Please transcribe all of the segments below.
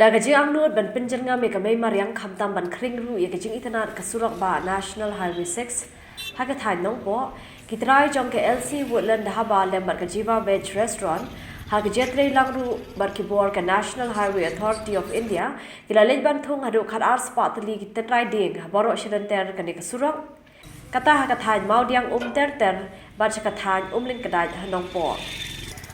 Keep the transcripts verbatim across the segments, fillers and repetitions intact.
Da ka jingangnud ban pynjyrngam ïa ka mei mariang khamtam ban khring ruh ïa ka jingitynnad ka surok ba National Highway six ha ka thaiñ Nongpoh, ki trai jong ka L C Woodland Dhaba lem bad ka Jiva Veg Restaurant ha ka jingïatreilang ruh bad ki bor ka National Highway Authority of India, ki la leit ban thung haduh khatar spah tylli ki tynrai dieng ha baroh shi lynter kane ka surok, kata ha ka thaiñ Mawdiangum ter ter bad sha ka thaiñ Umlyngkdait ha Nongpoh.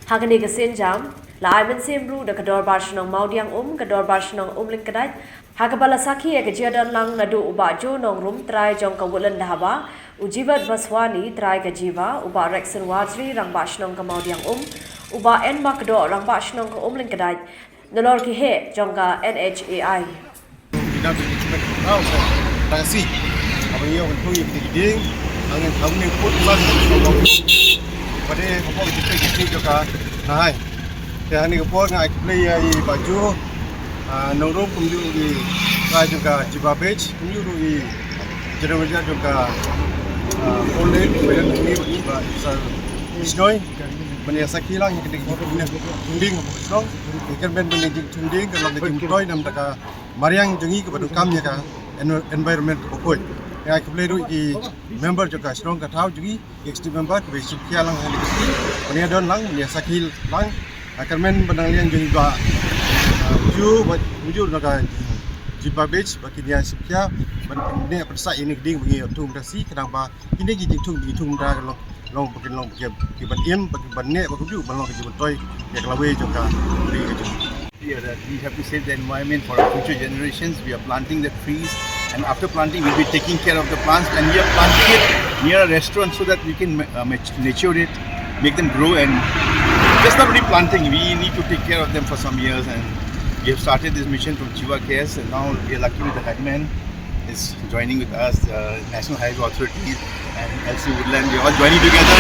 Ha kane ka sienjam la ai mynsiem ruh da ka Dorbar Shnong Mawdiangum, ka Dorbar Shnong Umlyngkdait, ha kaba la sakhi ïa ka jingdon lang naduh u Bah Joe Nongrum, trai jong ka Woodland Dhaba, u Jivat Vaswani, trai ka Jiva, u Bah Rexon Warjri, Rangbah Shnong ka Mawdiangum, u Bah N Makdoh, Rangbah Shnong ka Umlyngkdait, nalor ki heh jong ka N H A I. Ina bi ki chimit tau sa ta si. Aba ngi ïoh ban poi ïa ki ding, angin thang ni put lang. Ba dei hapoh ki chimit ki chimit jong ka Nahai. Te hani ka por nga ai khublei ïa i Bah Joe, ah, Nongrum, kumjuh i trai jong ka Jiva Veg, kumjuh ruh i General Manager jong ka, ah, Four Lane, kumjuh ruh i Bah Sir Bishnoi. Ban ïa sakhi lang ïa ka ding thung ding hapoh Shillong. Ïa ka ben ban ïa ding thung ding ka long ka jingmyntoi namar ka mariang jong ngi kaba donkam ïa ka en-, environment kaba khuid. Nga ai khublei ruh ïa ki member jong ka Shillong ka thaw jong ngi, ki executive member kiba shim khia lang ha kane ka sngi. Ban ïa don lang, ban ïa sakhi lang. Ha ka kyrmen ba nang liang jong ngi ba, ah, ju, ba ju na ka Jiva Veg ba kin ïa shim khia ban ne pynsa ïa kane ka ding ba ngi ïa thung da si, khnang ba kine ki jingthung, ki jingthung mynta ka long, long ba kin long ba kin, ki ban im, ba kin ban ne, ba kumjuh ban long ki jingmyntoi ïa ka lawei jong ka ri ka jong. Here that we have to save the environment for our future generations. We are planting the trees, and after planting, we'll be taking care of the plants, and we are planting it near a restaurant so that we can ma-, uh, mat-, mature it, make them grow, and just not only planting, we need to take care of them for some years, and we have started this mission from Jiva Cares, and now we are lucky with the headman is joining with us, uh, National Highway Authority and L C Woodland, we are all joining together.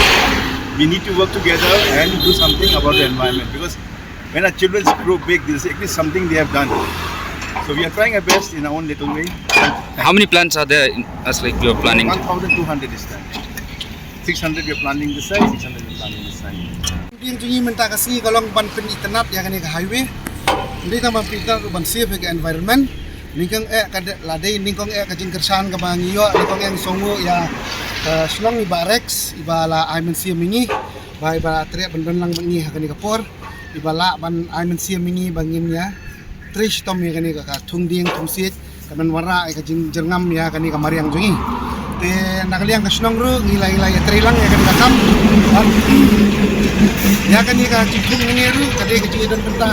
We need to work together and do something about the environment, because when our children grow big, this is at least something they have done. So we are trying our best in our own little way. How many plants are there in, as like you are planning? One thousand two hundred this time. Six hundred we are planting this side, six hundred we are planting this side. Ding jong ngi mynta ka sngi ka long ban pynitynnad ïa kane ka highway. Dei tang ban pynitynnad ruh ban save ïa ka environment. Nyngkong eh ka de-, la dei nyngkong eh ka jingkyrshan kaba ngi ïoh, nyngkong eh ngi sngewnguh ïa ka Shillong i Bah Rex, iba la ai mynsiem ïa ngi, ba iba la treh ban don lang bad ngi ha kane ka por, iba lah ban ai mynsiem ïa ngi ba ngin ïa trei shitom ïa kane ka, ka thung dieng thung siej, ka ban wanrah ïa ka jingjyrngam ïa kane ka mariang jong ngi. Te na ka liang ka shnong ruh ngi la, ngi la ïa trei lang ïa kane ka kam. Bad ïa kane ka jingthung ngi ruh ka dei ka jingdon bynta,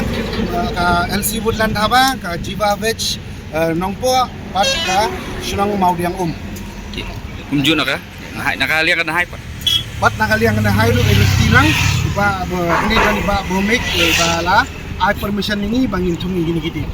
uh, ka L C Woodland Dhaba, ka Jiva Veg, uh, Nongpoh, bad ka shnong Mawdiangum. Kumjuh na ka Nahai, na ka liang ka Nahai pat. Bad na ka liang ka Nahai ruh ngi la trei lang, ba, ba, ni kan ba, ba mek, ba la ai permission ïa ngi ba ngin thung ïa kine ki ding.